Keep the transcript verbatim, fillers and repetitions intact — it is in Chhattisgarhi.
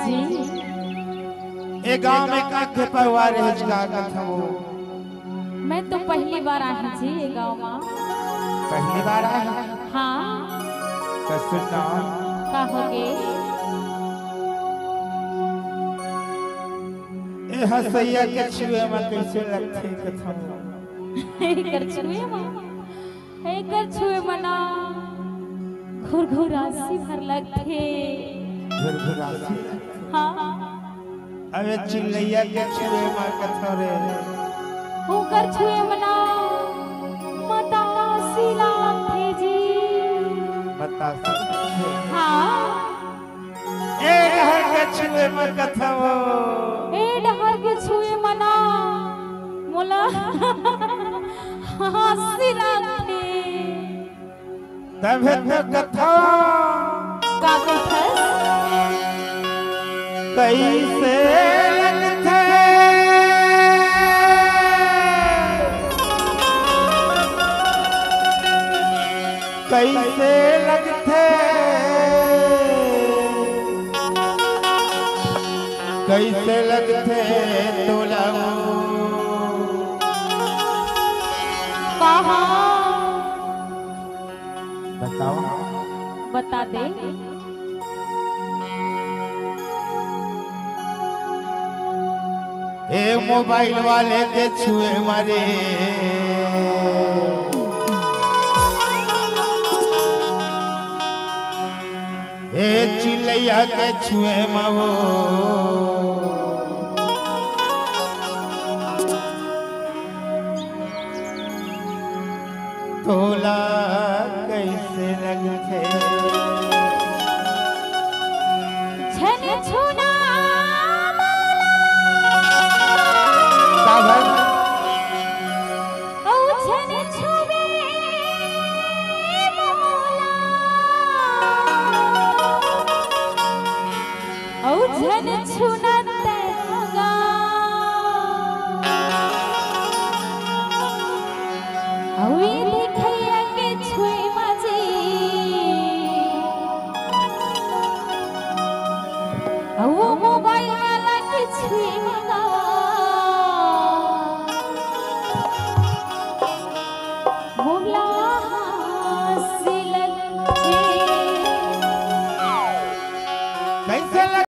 जी। ए गांव में का के परिवार हे का कथव? मैं तो पहली बार आही जी ये गांव में। पहली बार आए? हाँ। तो सुन ना। का होगे? ए हसैया के छुए में कैसे लगथे कथव? एकर छुए में? एकर छुए मना घुरघुरासी भर लगथे। घुरघुरासी? हाँ। अबे चिल्लैया के छुए मा कथव रे? ओकर छुए मना मतासी लागथे जी। मतासी? हाँ। ए डहर के छुए मा कथव? ए डहर के छुए मना मोला हंसी लागथे। तभे तो कथव। का कथस? कैसे लगथे? कैसे लगथे? कैसे लगथे तोला? कहा? बताओ। बता दे। ए मोबाइल वाले के छुए मा रे, ए चिल्लैया के छुए मा वो। तोला कैसे लगथे? झन छुना मोला। का भर? ओ झन छुबे मोला। ओ झन छुना